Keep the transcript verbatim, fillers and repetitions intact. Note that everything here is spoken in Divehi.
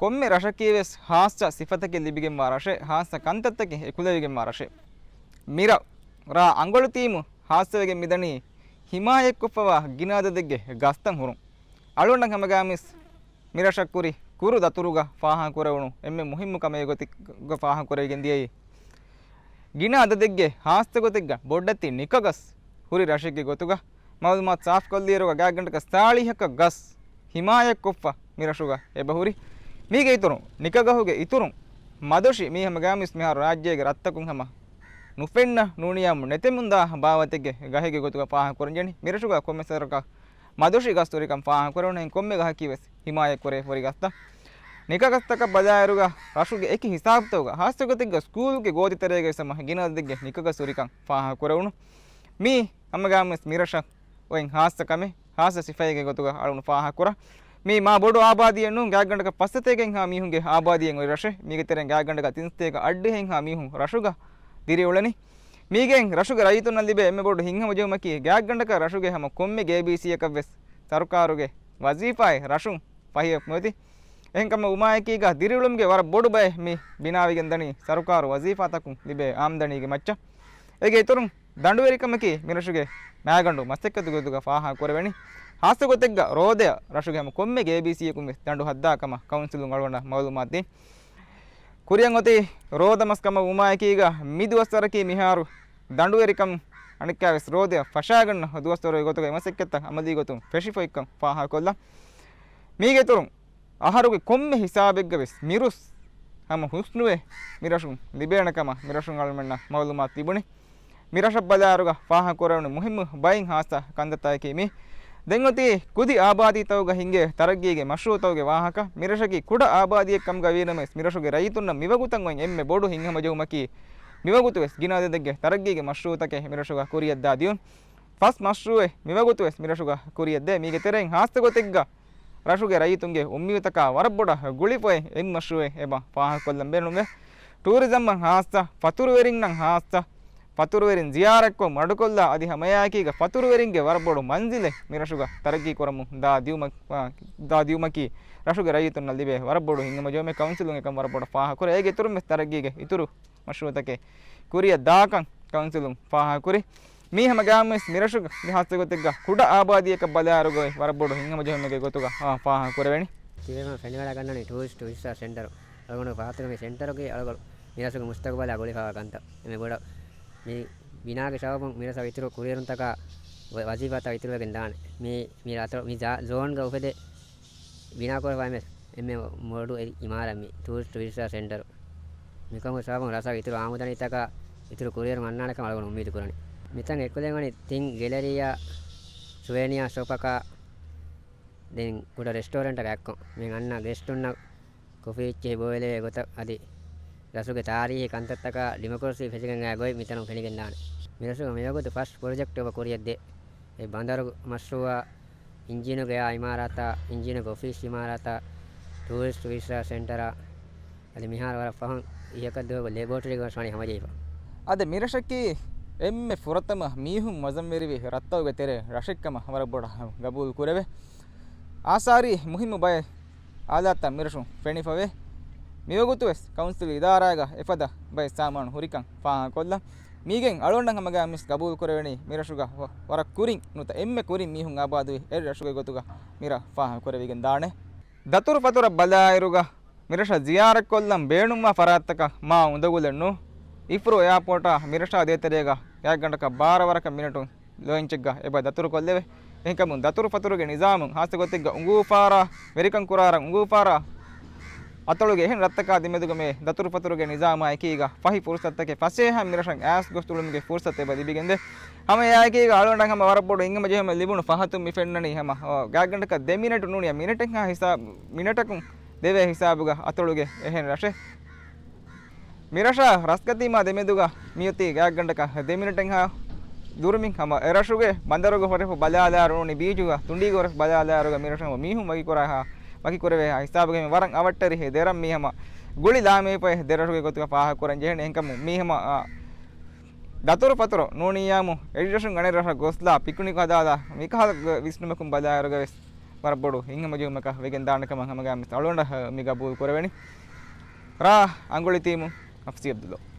ކޮންމެ ރަށަކީ ވެސް ހާއްސަ ސިފަތަކެއް ލިބިގެންވާ ރަށެއް، ހާއްސަ ކަންތައްތަކެއް އެކުލެވިގެންވާ ރަށެއް. މިރަށް ރާ އަނގޮޅުތީމު ހާއްސަވެގެން މިދަނީ ހިމާޔަތްކޮށްފަވާ ގިނަ އަދަދެއްގެ ގަސްތައް ހުރުން. އަޅުގަނޑަށް ހަމަގާމިސް މިރަށަށް ކުރި ކުރު ދަތުރުގަ ފާހަގަކުރެވުނު އެންމެ މުހިއްމު ކަމެއް ގޮތެއްގަ ފާހަގަކުރެވިގެން ދިޔައީ، ގިނަ އަދަދެއްގެ ހާއްސަ ގޮތެއްގަ ބޮޑެތި ނިކަގަސް ހުރި ރަށެއްގެ ގޮތުގަ މައުލޫމާތު ސާފުކޮށްލިއިރުގަ ގާތްގަނޑަކަށް ސާޅީހަކަށް ގަސް ހިމާޔަތްކޮށްފަ މިރަށުގަ އެބަހުރި. މީގެ އިތުރުން ނިކަގަހުގެ އިތުރުން މަދޮށި މީ ހަމަގާމިސް މިހާރު ރާއްޖޭގެ ރަށްތަކުން ހަމަ ނުފެންނަ ނޫނިޔާމު ނެތެމުންދާ ބާވަތެއްގެ ގަހެއްގެ ގޮތުގަ ފާހަގަކުރަންޖެހެނީ. މިރަށުގަ ކޮންމެސް ވަރަކަށް މަދޮށި ގަސް ހުރިކަން ފާހަގަކުރެވުނު. އެހެން ކޮންމެ ގަހަކީ ވެސް ހިމާޔަތްކުރެވިފަ ހުރި ގަސްތައް. ނިކަގަސްތަކަށް ބަލާއިރުގަ ރަށުގެ އެކި ހިސާބުތަކުގަ ހާއްސަގޮތެއްގަ ސްކޫލްގެ ގޯތިތެރޭގައި ހަމަ ގިނަ އަދަދެއްގެ ނިކަގަސް ހުރިކަން ފާހަގަކުރެވުނު. މީ ހަމަގާމިސް މިރަށަށް އޮތް ހާއްސަ ކަމެއް، ހާއްސަ ސިފައެއްގެ ގޮތުގަ އަޅުގަނޑު ފާހަގަކުރާ. މީ މާ ބޮޑު އާބާދީއެއް ނޫން، ގާތްގަނޑަކަށް ފައްސަތޭކައެއްހާ މީހުންގެ އާބާދީއެއް އޮތް ރަށެއް. މީގެ ތެރެއިން ގާތްގަނޑަކަށް ތިންސަތޭކަ އަށްޑިހައެއްހާ މީހުން ރަށުގަ ދިރިއުޅެނީ. މީގެއިން ރަށުގެ ރައްޔިތުންނަށް ލިބޭ އެންމެ ބޮޑު ހިތްހަމަޖެހުމަކީ، ގާތްގަނޑަކަށް ރަށުގެ ހަމަ ކޮންމެ ގޭބީސީއަކަށް ވެސް ސަރުކާރުގެ ވަޒީފާއެއް ރަށުން ފަހިވެފަ ނުވަތި. އެހެންކަމަށް ވުމާއެކީގަ ދިރިއުޅުމުގެ ވަރަށް ބޮޑު ބައެއް މި ބިނާވެގެން ދަނީ ސަރުކާރު ވަޒީފާތަކުން ލިބޭ އާމްދަނީގެ މައްޗަށް. އޭގެ އިތުރުން ދަނޑުވެރިކަމަކީ މިރަށުގެ މާގަނޑު މަސައްކަތުގެ ގޮތުގަ ފާހަގަކުރެވެނީ. ހާއްސަ ގޮތެއްގަ ރޯދަޔަށް ރަށުގެ ހަމަ ކޮންމެ ގޭބީސީއަކުން ވެސް ދަނޑު ހައްދާ ކަމަށް ކައުންސިލުން އަޅުގަނޑަށް މައުލޫމާތު ދިން. ކުރިއަށް އޮތީ ރޯދަ މަސް ކަމަށް ވުމާއެކީގަ މި ދުވަސްވަރަކީ މިހާރު ދަނޑުވެރިކަން އަނެއްކާވެސް ރޯދަޔަށް ފަށާގަންނަ ދުވަސްވަރުގެ ގޮތުގައި މަސައްކަތްތައް އަމަލީ ގޮތުން ފެށިފައިކަން ފާހަގަކޮށްލަން. މީގެ އިތުރުން އަހަރުގެ ކޮންމެ ހިސާބެއްގަ ވެސް މިރުސް ހަމަ ހުސްނުވެ މިރަށުން ލިބޭނެ ކަމަށް މިރަށުން އަޅުމެންނަށް މައުލޫމާތު ލިބުނީ. މިރަށަށް ބަލާއިރުގަ ފާހަގަކުރެވުނު މުހިއްމު ބައިން ހާއްސަ ކަންތައްތަކަކީ މީ. ދެން އޮތީ ކުދި އާބާދީތަކުގަ ހިނގޭ ތަރައްގީގެ މަޝްރޫއުތަކުގެ ވާހަކަ. މިރަށަކީ ކުޑަ އާބާދީއެއް ކަމުގަ ވީނަމަވެސް، މިރަށުގެ ރައްޔިތުންނަށް މިވަގުތަށް އޮތް އެންމެ ބޮޑު ހިތްހަމަޖެހުމަކީ، މިވަގުތުވެސް ގިނަ އަދަދެއްގެ ތަރައްގީގެ މަޝްރޫއުތަކެއް މިރަށުގަ ކުރިއަށްދާ ދިޔުން. ފަސް މަޝްރޫއެއް މިވަގުތުވެސް މިރަށުގަ ކުރިއަށްދޭ. މީގެ ތެރެއިން ހާއްސަ ގޮތެއްގަ ރަށުގެ ރައްޔިތުންގެ އުއްމީދުތަކާ ވަރަށް ބޮޑަށް ގުޅިފައި އެއް މަޝްރޫއެއް އެބަ ފާހަގަކޮށްލަން ބޭނުންވޭ. ޓޫރިޒަމަށް ހާއްސަ، ފަތުރުވެރިންނަށް ހާއްސަ، ފަތުރުވެރިން ޒިޔާރަތްކޮށް މަޑުކޮށްލާ އަދި ހަމައެއާއެކީގަ ފަތުރުވެރިންގެ ވަރަށް ބޮޑު މަންޒިލެއް މިރަށުގަ ތަރައްގީ ކުރަމުން ދާ ދިއުމަ-، ދާ ދިއުމަކީ ރަށުގެ ރައްޔިތުންނަށް ލިބޭ ވަރަށް ބޮޑު ހިތްހަމަޖެހުމެއް. ކައުންސިލުން އެކަން ވަރަށް ބޮޑަށް ފާހަގަކުރޭ. އޭގެ އިތުރުން ވެސް ތަރައްގީގެ އިތުރު މަޝްރޫއުތަކެއް ކުރިއަށް ދާކަން ކައުންސިލުން ފާހަގަކުރި. މީ ހަމަ ގާމީސް މިރަށުގަ މި ހާއްސަ ގޮތެއްގަ ކުޑަ އާބާދީއަކަށް ބަލާއިރުގައި ވަރަށް ބޮޑު ހިތްހަމަޖެހުމެއްގެ ގޮތުގަ، އާ، ފާހަގަކުރެވެނީ. ތިބޭފުޅުން ފެނިވަޑައިގަންނަނީ ޓޫރިސްޓް ވިސްޓާ ސެންޓަރު. އަޅުގަނޑު ފާތުރު މި ސެންޓަރުގައި އަޅުގަނޑު މިރަށުގެ މުސްތަގުބަލާ ގުޅިފަވާ ކަންތައް. އެންމެ ބޮޑަށް މި ބިނާގެ ސަބަބުން މިރަށަށް އިތުރު ކުރިއެރުންތަކާ ވަ-، ވަޒީފާތައް އިތުރުވެގެން ދާނެ. މި، މި ރަށު، މި ޒާ-، ޒޯންގަ އުފެދޭ ބިނާކުރެވޭ އެންމެ މޮޑު އި-، އިމާރާތް މި ޓޫރިސްޓް ވިސްޓާ ސެންޓަރު. މިކަމުގެ ސަބަބުން ރަށަށް އިތުރު އާމުދަނީތަކާ އިތުރު ކުރިއެރުމެއް އަންނާނެ ކަމަށް އަޅުގަނޑު އުއްމީދު ކުރަނީ. މިތަން އެކުލެވެނީ ތިން ގެލެރީއާ، ސުވެނިއާ ޝޮޕަކާ، ދެން ކުޑަ ރެސްޓޯރެންޓަކާ އެއްކޮށް، މި އަންނަ ގެސްޓުންނަށް ކޮފީ އެއްޗެހި ބޯވެލެވޭ ގޮތަށް އަދި ރަށުގެ ތާރީހީ ކަންތައްތަކާ ޑިމޮކްރަސީ ފެށިގެން އައި ގޮތް މިތަނުން ފެނިގެން ދާނެ. މިރަށުގަ މިވަގުތު ފަސް ޕްރޮޖެކްޓް އެބަ ކުރިއަށްދޭ. އެ ބަނދަރު މަޝްރޫއާ، އިންޖީނުގެ އާ އިމާރާތާ، އިންޖީނުގެ އޮފީސް އިމާރާތާ، ޓޫރިސްޓް ވިސްޓާ ސެންޓަރާ، އަދި މިހާރު ވަރަށް ފަހުން އިހަކަށް ދުވަހު ލެބޯޓަރީ ގޮސް ވަނީ ހަމަޖެހިފަ. އަދި މިރަށަކީ އެންމެ ފުރަތަމަ މީހުން މަޒަންވެރިވި ރަށްތަކުގެ ތެރޭ ރަށެއްކަމަށް ވަރަށް ބޮޑަށް ގަބޫލު ކުރެވޭ. އާސާރީ މުހިއްމު ބައެއް އާލާތްތައް މިރަށުން ފެނިފަވޭ. މިވަގުތުވެސް ކައުންސިލް އިދާރާގަ އެފަދަ ބައެއް ސާމާނު ހުރިކަން ފާހަގަކޮށްލަން. މީގެން އަޅުގަނޑަށް ހަމަގާމިސް ގަބޫލު ކުރެވެނީ މިރަށުގަ ވަ-، ވަރަށް ކުރިން ނުވަތަ އެންމެ ކުރިން މީހުން އާބާދުވި އެއް ރަށުގެ ގޮތުގަ މިރަށް ފާހަގަކުރެވިގެން ދާނެ. ދަތުރުފަތުރަށް ބަލާއިރުގަ މިރަށަށް ޒިޔާރަތްކޮށްލަން ބޭނުންވާ ފަރާތްތަކަށް މާ އުނދަގުލެއް ނޫން. އިފްރޫ އެއާޕޯޓާ މިރަށާ ދޭތެރޭގަ ގާތްގަނޑަކަށް ބާރަ ވަރަކަށް މިނެޓުން ލޯންޗެއްގަ އެބަ ދަތުރުކޮށްލެވޭ. އެހެންކަމުން ދަތުރުފަތުރުގެ ނިޒާމުން ހާއްސަ ގޮތެއްގަ އުނގޫފާރާ، ވެރިކަން ކުރާރަށް އުނގޫފާރާ އަތޮޅުގެ އެހެން ރަށްތަކާ ދެމެދުގަ މި ދަތުރުފަތުރުގެ ނިޒާމާ އެކީގަ ފަހި ފުރުސަތުތަކެއް ފަސޭހައިން މިރަށަށް އައިސް ގޮސް އުޅުމުގެ ފުރުސަތު އެބަ ލިބިގެންދޭ. ހަމަ އެއާއެކީގަ އަޅުގަނޑަށް ހަމަ ވަރަށް ބޮޑު ހިތްހަމަޖެހުމެއް ލިބުނު ފަހަތުން މި ފެންނަނީ ހަމަ، އޯ، ގާތްގަނޑަކަށް ދެ މިނެޓު ނޫނިއްޔާ މިނެޓެއްހާ ހިސާބު، މިނެޓަކުން ދެވޭ ހިސާބުގަ އަތޮޅުގެ އެހެން ރަށެއް. މިރަށާ ރަސްކަތީމާ ދެމެދުގަ މިއޮތީ ގާތްގަނޑަކަށް ދެ މިނެޓެއްހާ ދުރުމިން. ހަމަ އެރަށުގެ ބަނދަރުގަ ހުރެފަ ބަލާލާއިރު ނޫނީ ބީޗުގަ، ތުނޑީގަ ހުރެފަ ބަލާލާއިރުގަ މިރަށު ހަމަ މީހުން ވަކިކުރާހާ، ވަކިކުރެވޭހާ ހިސާބުގަ މި ވަރަށް އަވަށްޓެރި ދެ ރަށް މީ ހަމަ ގުޅި ލާމެހިފައި ދެ ރަށުގެ ގޮތުގަ ފާހަގަކުރަން ޖެހެނީ. އެހެންކަމުން މީ ހަމަ، އާ، ދަތުރުފަތުރު ނޫނިއްޔާމު އެއްރަށުން އަނެއް ރަށަށް ގޮސްލާ ޕިކުނިކު ހަދާލާ މިކަހަލަ ވިސްނުމަކުން ބަލާއިރުގަ ވެސް ވަރަށް ބޮޑު ހިތްހަމަޖެހުމަކަށް ވެގެން ދާނެ ކަމަށް ހަމަގައިމުވެސް އަޅުގަނޑަށް މި ގަބޫލު ކުރެވެނީ. ރ. އަނގޮޅި ޓީމު، އަފްސީ އަބްދުﷲ.